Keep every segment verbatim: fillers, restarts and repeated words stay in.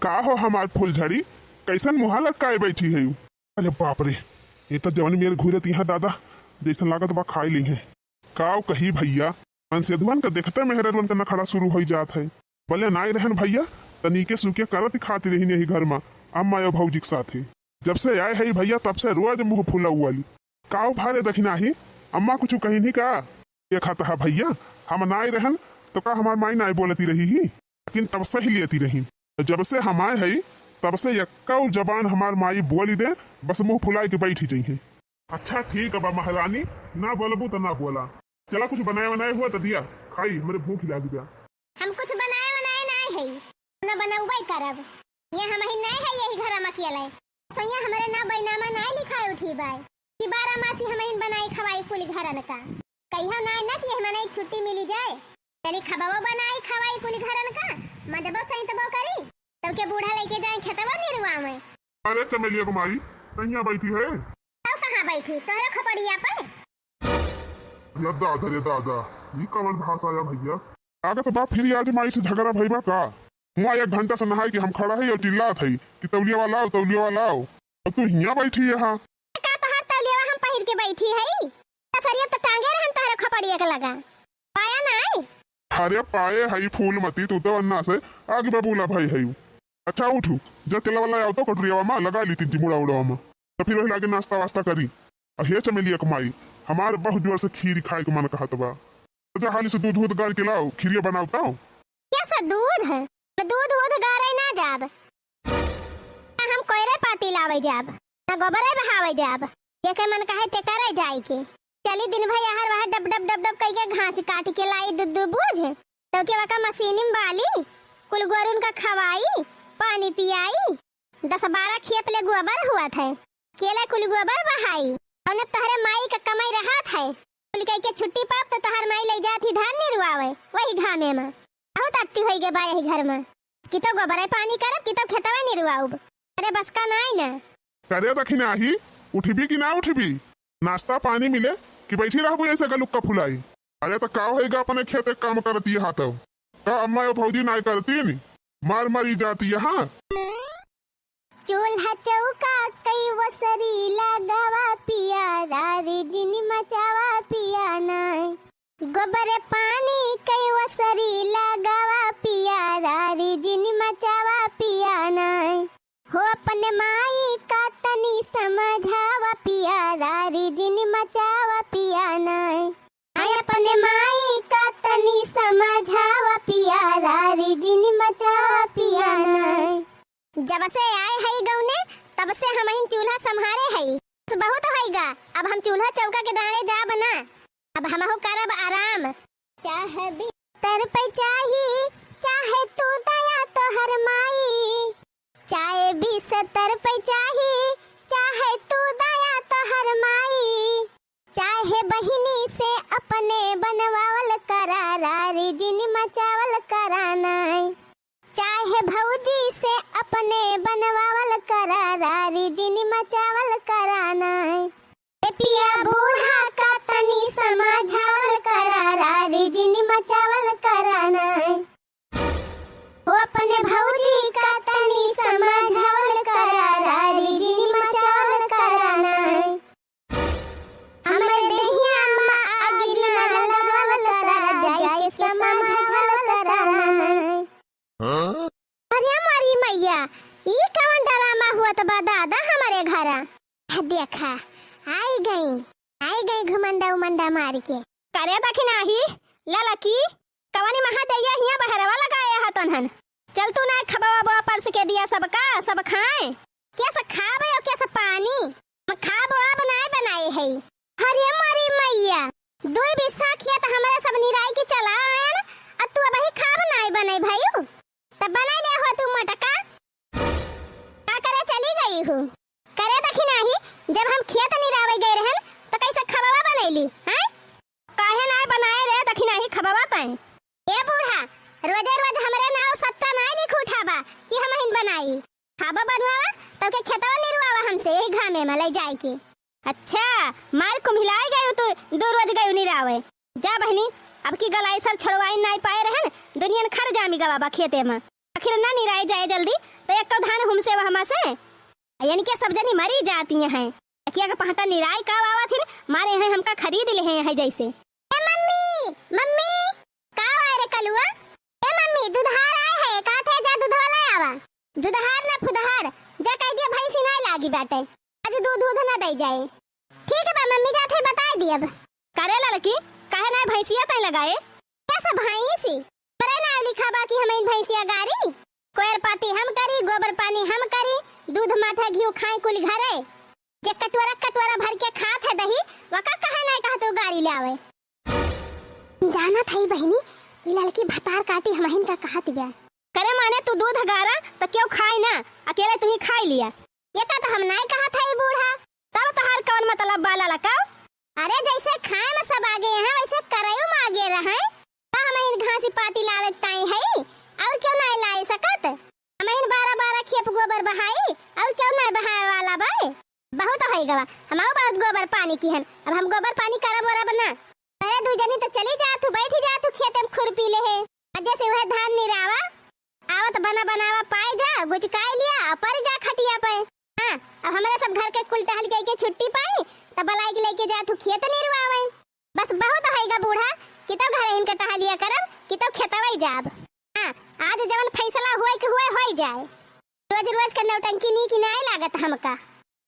का हो हमार फुलझड़ी, कइसन मुँह लटकाए बइठी हइउ? अरे बाप रे, ए त जवन मेर घुरत इहाँ दादा, जइसन लागत बा खाइ लिहे। काउ कही भइया, मनसेधुअन क देखते मेहररुअन क नखड़ा सुरू होइ जात हइ। बले नाहीं रहन भइया, त नीके सूके करत खात रहिन यही घर मा, अम्मा अउ भउजी क साथे। जब से आए हई भइया, तब से रोज मुँह फुलउआली। काउ भारे दखिनाही, अम्मा कुछु कहिन ही का? देखत ह भइया, हम नाहीं रहन, त का हमार माई नाहीं बोलति रही ही? लेकिन तब सहि लेति रही। जब से हम आए हई, तब से एक्कउ जबान हमार माई बोलि दे, बस मुँह फुलाइ के बइठि जइहें। अच्छा ठीक बा महरानी, न बोलबू त न बोला। चला कुछ बनाए वनाए हुआ त दिया, खाई, हमरे भूख लागि बा। हम कुछ बनाए वनाए नाहीं हई, न बनउबइ करब। ये हमहिन नाहीं हई यही घरा मा अकेलइ। सइयाँ हमरे नाउँ बइनामा नाहीं लिखाए उठी बाय। कि बारह मासी हमहिन बनाई खवाई कुलि घरन का। कहियो नाहीं न कि एह मनई क छुट्टी मिलि जाए। चली खबवो बनाई खवाई कुलि घरन का, मजबो सइतबो करी। तउ के बूढ़ा लइके जाए खेतवो निरुआवे। अरे चमेलिया क माई, कहिया बइठी है? तउ कहाँ बइठी? तोहरे खोपड़िया पर। अरे दादा रे दादा, ई कवन भाषा या भइया? लागत बा फिर आज माई से झगड़ा भइबा का? हुआँ एक घंटा से नहाइ के हम खड़ा हई अउ चिल्लात हई कि तौलिया वाला आओ, तौलिया वाला आओ। अउ तू हियाँ बइठी है, हाँ? का तोहार तौलिया हम पहिर के बइठी हई? सरिया त टांगे रहन तोहरे खोपड़िया के लगा। पाया नाहीं? अरे पाए हई फूलमती, तू त अन्ना से आगे बबूला भई हई। अच्छा उठू, जा तेला वाला आओ तो कटोरियावा मा लगाइ ली तीन ती मुड़ा उड़ावा मा। त फिर वही लागे नाश्ता वास्ता करी। अहे चमेलिया क माई, हमार बहुत जोर से खीर खाए क मन कहत बा। त जा हाली से दूध वूध गार के लाओ, खीरिया बनाओ ताओ। क्या सा दूध है? मैं दूध वूध गारे ना जाब। ना हम कोयरे पाती लावे जाब, ना गोबरे बहावे जाब। जेके मन कहे ते करे जाए के। चली दिन भर यहर वहर डब डब डब डब कइके घास काटि के लाई दू दू बोझ। तउ के वका मसीनी मा बाली, कुल गोरुन का खवाई, पानी पियाई। दस बारह खेप ले गोबर हुअत है, केला कुल गोबर बहाई। अउर अब तोहरे माई क कमाई रहत है, कुल कइके छुट्टी पाप त तोहर माई लइ जात ही धान निरुआवे, वही घामे मा। बहुत अत्ती होइ गए बा यही घर मा। कि तउ गोबरे पानी करब, कि तउ खेतवे निरुआउब। अरे बस का नाहीं न। करे दखिनाही, उठबी कि ना उठबी? नाश्ता पानी मिले कि बइठी रहबू अइसे गलुक्का फुलाई? अरे त का होइगा, अपने खेते क काम करती है तउ। का अम्मा अउ भउजी नाहीं करतीन? मार मारी जाती है, हाँ? चूल्हा चौका कई वसरी लगावा पिया, रारी जिन मचावा पिया नाय। गोबर पानी कई वसरी लगावा पिया, रारी जिन मचावा पिया नाय। हो अपने माई का तनी समझावा पिया, रारी जिन मचावा पिया नाय। आय अपने माई का तनी समझावा पिया, रारी जिन मचावा पिया नाय। जब से आए हई गौने, तब से हमहिन चूल्हा सम्हारे हई। बहुत होइगा, अब हम चूल्हा चौका के डाँड़े जाब ना, अब हमहू करब आराम। चाहे बिस्तर पे चाही, चाहे तू दया तोहर माई। चाहे बिस्तर पे चाही, चाहे तू दया तोहर माई। चाहे बहिनी से अपने बनवावल करा, रारी जिन मचावल करा नाय। चाहे भौजी से अपने बनवावल करा, रारी जिन मचावल करा नाय। ए पिया बूढ़ा का तनी समझावल करा, रारी जिन मचावल करा नाय। ओ अपने भौजी का तनी समझावल करा, रारी जिन मचावल करा नाय। हमरे देहिया मा आगि ना लगावल करा, जाइके समझावल करा नाय। अरे मोरी मइया, ई कवन डरामा हुअत बा दादा हमरे घरा? आ देखा, आइ गई, आइ गई घुमंडा उमंडा मारिके। करे दखिनाही, ललकी, कवनी महादेइया हियाँ बहरवा लगाए ह तोन्हन। चल तू ना खबवा बवा परस के दिया सबका, सब खाए। केस खाबे अउ केस पानी? हम खाब अब नाय बनाए हई। अरे मोरी मइया, दुइ बिस्सा खेत हमरे सब निराई के चला आयन, अ तू अबही खाब नाय बनइ भयू? तब बनइ ले हो तू मोटका। का करे चली गई हू? करे दखिनाही, जब हम खेत निरावे गए रहन, त कइसे खबवा बनइली, हैं? काहे नाय बनाए रे दखिनाही खबवा तैं? ए बूढ़ा, रोजे रोज हमरे नाव सट्टा नाय लिख उठाबा कि हमहिन बनाई। खाबा बनवावा, तउ के खेतवा निरुआवा हमसे यही घामे मा लइ जाइके। अच्छा, मार कुम्हिलाइ गयू तू, दू रोज गयू निरावे। जा बहिनी, अब की गलाई सर छोड़वाइन नाय पाए रहन, दुनियन खर जामि गवा बा खेते मा। आखिर ना निराए जाए जल्दी, तो एक्को धान हुमसे वहमा से। इनके सब जनी मरी जाती हैं। एकिया के पहटा निराई का आवत हिन, मारे हैं हमका खरीद ले हैं जैसे। ए मम्मी, मम्मी, का आए रे कलुआ? ए मम्मी, दुधार आए है, का थे जा दुधवा ले आवा। दुधार ना फुदहार, जा कह दिया भैंसी नाय लागी बाटे, आज दूध दूध ना दे जाए। ठीक बा मम्मी, जात है बताए दियब। करे ललकी, काहे नाय भैंसिया तय लगाए? कैसे भैंसी? परे ना लिखा बा कि हमें भैंसिया गारी? कोयर पाती हम करी, गोबर पानी हम करी, दूध माठा घिउ खाई कुल घरे। जे कटोरा कटोरा भर के खात है दही, वका कहे नाय कहत उ गारी ले आवे। जानत हई बहिनी, ई ललकी भतार काटी हमहिन का कहत बिया। करे माने तू दूध गारा त क्यों खाई ना, अकेले तू ही खाई लिया। ये का तो हम नाय कहत हई बूढ़ा। तब तहार कौन मतलब बा ललका? अरे जैसे खाए में सब आगे हैं, वैसे करैयो में आगे रहे। का हमहिन घासी पाती लावे ताई है, और क्यों नाय लाए सकत? हमहिन बारह बारह खेप गोबर बहाई, और क्यों नाय बहाए वाला बाए? बहुत होइ गवा, हमहू बहुत गोबर पानी किहन, अब हम गोबर पानी करब वरब ना। अरे दू जनी तो चली जा तू, बैठी जा तू खेते में खुरपी ले है। अज्जे से वह धान निरावा, आवत बना बनावा पाए जा, गुचकाई लिया, और पड़ जा खटिया पे। हाँ, अब हमरे सब घर के कुल टहल के, के छुट्टी पाई, तब बलाई के लेके जा तू खेत निरवावे। बस बहुत होइगा बूढ़ा, कि तो घरे इनके टहलिया करब, कि तो खेतवई जाब। हाँ, आज जवन फैसला होए के होए, होई जाए। रोज रोज के नौटंकी नीक नाय लागत हमका।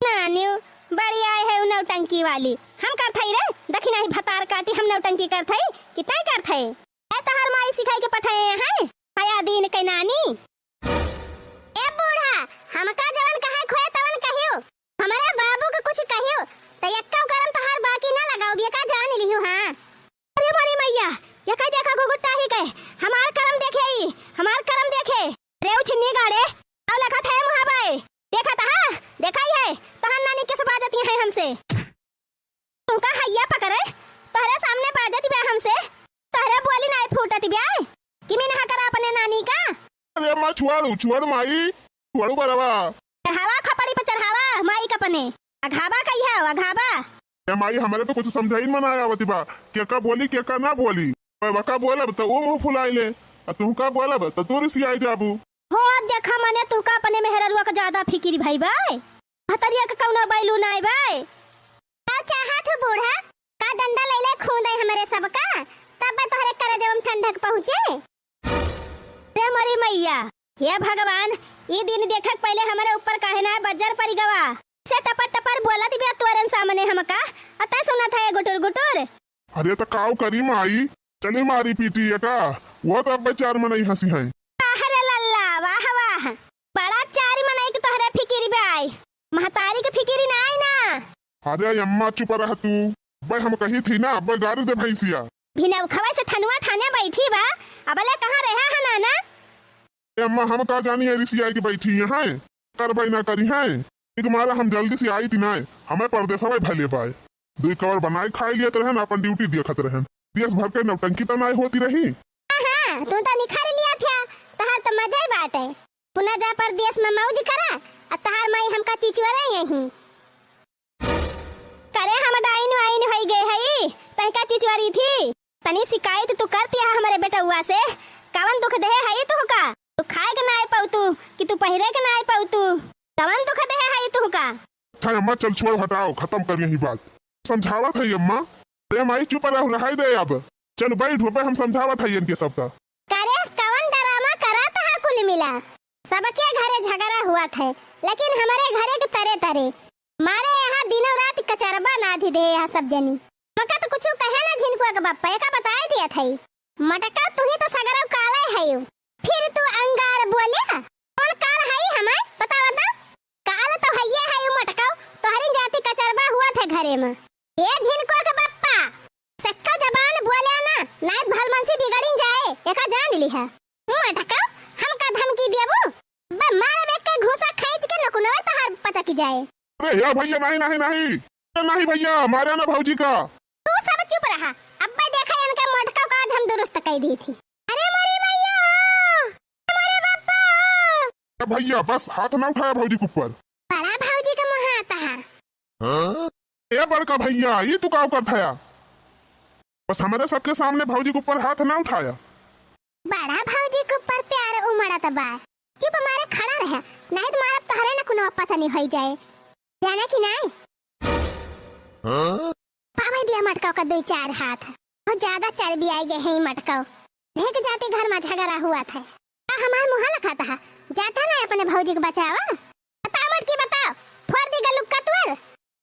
नानियो, बड़ी आए है उ नौटंकी वाली। हम करथई रे, देखी नाही भतार काटी हम नौटंकी करथई, कि तय करथई। ए तहार माई सिखाई के पठाए हैं, हया दिन के नानी। ए बूढ़ा, हमका जवन कहे खोए तवन कहियो, हमरे बाबू के कुछ कहियो, त एक्का करम तहार बाकी ना लगाओ, ये का जान लिहू, हाँ। अरे मोरी मैया, ये का देखा घुघुटाही के, हमार करम देखे ई, हमार करम देखे। रे उछिन्नी गाड़े, आओ लखत है मुहाबाए, देखा तहा, देखा ही है, तहन नानी के सब आ जाती है हमसे। तुमका हैया पकड़े, तोहरे सामने बाजत बा हमसे, तोहरे बोली नाय फूटत बा, कि मिनहा करा अपने नानी का। अरे अम्मा, छुआड़ू, छुआड़ू माई, छुआड़ू बरवा। चढ़ावा खपड़ी पे चढ़ावा माई का अपने, अघाबा कहिया, अघाबा। ए माई, हमरे तो कुछ समझाइन में ना आवत बा, के का बोली, के का ना बोली। मैं वका बोलब त ऊ मुँह फुलाई ले, आ तू का बोलब त तू रिसियाई जाबू। हो, देखा मने तुहका अपने मेहररुआ का ज्यादा फिकिर भई बाय। भतरिया के कौनो बैलू नाय बाय। का चाहत हु बूढ़ा? का डंडा लैले खूंदे हमरे सबका? तब तोहरे करजवा में ठंडक पहुँचे। रे मोरी मैया, हे भगवान, ई दिन देखक पहिले हमरे ऊपर काहे ना बज्जर परि गवा। से टपर टपर बोलत बिया तोरन सामने हमका, अतै सुनत है गुटुर गुटुर। अरे त काव करी माई, चली मारी पीटी एका, वो तो अब चार मनई हँसी हैं। अरे लल्ला, वाह वाह, बड़ा चारी मनई के तोहरे फिकिरी बाय, महतारी के फिकिरी नाई ना। अरे अम्मा चुप रह तू, बे हम कही थी ना, बे गारी दे भैंसिया। भिनौखवा से ठनुआ ठाने बैठी बा, अबले कहाँ रहा है नाना? ए अम्मा, हम का जानी है रिसियाई के बैठी हैं, करबै ना करी हैं। एक मारा हम जल्दी से आई थी ना, हमें परदेसवा भले पाए। दुई कवर बनाए खाए लियत रहन, अपन ड्यूटी देखत रहन। देश भर के नौटंकी त नाय होती रही। हाँ, हाँ, तू तो निखार लिया था, तहार तो मजा ही बाटे। पुना जा परदेस में मौज करा, आ तहार माई हमका चिचुअरे यही। करे हम डाइन वाइन होई गए हई, तहका चिचुअरी थी। तनी शिकायत तू करती है हमरे बेटउआ से, कवन दुख देहे हई तुहका? तू खाए के नाय पउतू, कि तू पहिरे के नाय पउतू? कवन दुख देहे हई तुहका? अच्छा अम्मा, चल छोड़, हटाओ, खतम कर यही बात। समझावत है अम्मा। ए माई चुप रह, रहाई दे अब। चल बैठ, बे हम समझावत है इनके सबका। करे कवन ड्रामा करत है कुल मिला? सबके घरे झगड़ा हुआ था, लेकिन हमरे घरे के तरे तरे। मारे यहाँ दिनों रात कचरबा नाधि दे यहाँ सब जनी। मका तो कुछ कहे ना झिनकुआ के बप्पा, एका बताए दिया था। मटका तू ही तो सगरव काले है यू। फिर तू अंगार बोले, कौन काल है हमार? बतावा तो। काल तो हइये है यू मटकव, तोहरी जाति कचरबा हुआ था घरे में। ए झिनकुआ के बप्पा, सक्का जबान बोले ना, नाय भलमनसी बिगड़िन जाए, एका जान लिहा। मटकव, हमका धमकी देबू? बे मारे में के घूसा खींच के नकुनवे तहार पचक जाए। अरे या भैया, नहीं, नहीं, नहीं। ए, नहीं भैया, मारे ना भौजी का। तू सब चुप रहा। अब्बे देखा इनका मटकव का आज हम दुरुस्त कई दी थी। अरे मोरी मैया हो, मोरे बापा हो। ए भैया, बस हाथ ना उठाया भौजी के ऊपर। बड़ा भौजी का मुँह आता है। हाँ? ए बड़का भैया, ये तू का करत हया? बस हमरे सबके सामने भौजी के ऊपर हाथ ना उठाया। बड़ा भौजी के ऊपर प्यार उमड़ त बा। चुप मारे खड़ा रहे, नाहीं त मारब तोहरे न कोनो पसनी होई जाए। जाने कि नाहीं? हाँ? पावे दिया मटकाऊ का दुई चार हाथ। बहुत ज्यादा चर्बी आई गए है ई मटकाऊ। देख जाती घर मा झगड़ा हुआ था। आ हमार मुँह लखाता है। जाता ना अपने भौजी के बचावा। बताओ मटकी बताओ। फोड़ दी गलुक का तुअर।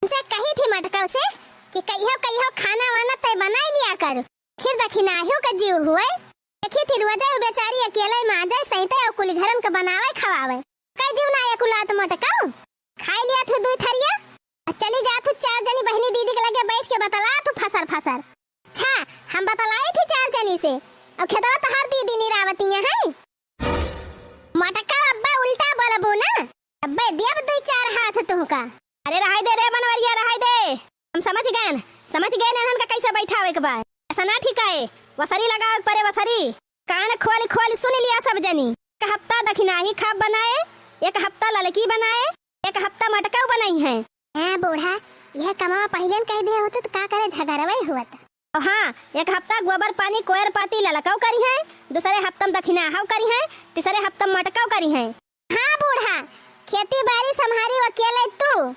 उनसे कही थी मटकाऊ से कि कहियो कहियो खाना वाना तय बनाई लिया कर। फिर दखिनाहियो का जीव हुए। देखी थी रोजा उ बेचारी अकेले माजे सैते और कुली घरन के बनावे खवावे। कई जीव ना एक उलात मटकाऊ। खाई लिया थू दुई थरिया। और चली जा थू चार जनी बहिनी दीदी के लगे बैठ के बतला थू फसर फसर। अच्छा, हम बतलाई थी चार जनी से। और खेतवा तोहार दीदी निरावतिया है। मटकाऊ अब्बा उल्टा बोलबू ना। अब्बे दियब दुई चार हाथ तुहका। अरे रहाई दे रे बनवरिया, रहाई दे। हम समझ गएन, समझ गएन इन्हन का कैसे बैठावे के बा। ऐसा ना ठीक है, वसरी लगावे के परे वसरी। कान खोल खोल सुन लिया सब जनी। एक हफ्ता दखिनाही खाब बनाए, एक हफ्ता ललकी बनाए, एक हफ्ता मटकाऊ बनाई है। हाँ बूढ़ा, यह कमावा पहिले न कह दे होते तो का करे झगड़वे हुआ था। और हाँ, एक हफ्ता गोबर पानी कोयर पाती ललकाऊ करी है, दूसरे हफ्ता में दखिनाहाऊ करी है, तीसरे हफ्ता में मटकाऊ करी है। हाँ बूढ़ा, खेती बारी संभारी अकेले तू।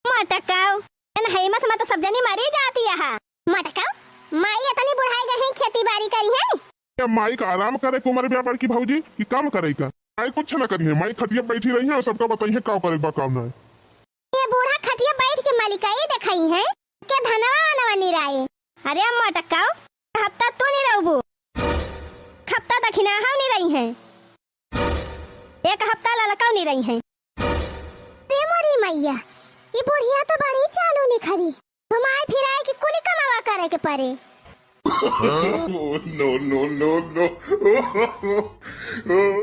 मटकाऊ, इन हेमस में तो सब जनी मरी जाती है। मटकाऊ, माई इतनी बुढ़ाई गई खेती बारी करी है। क्या माई का आराम करे के उम्र बा बड़की भौजी कि काम करे का? माई कुछ न करी है, माई खटिया बैठी रही है और सबका बताई है का करे बा काम ना। ये बूढ़ा खटिया बैठ के मलिकाई देखाई है, के धनवा वनवा निराए। अरे मटकाऊ, हफ्ता तू निरउबू, हफ्ता दखिनाहाऊ निरई है, एक हफ्ता ललकाऊ निरई है। रे मोरी मैया, ई बुढ़िया तो बड़ी चालू निखरी। घुमाए फिराए के कुली कमावा करे के परे। Oh, no, no, no, no।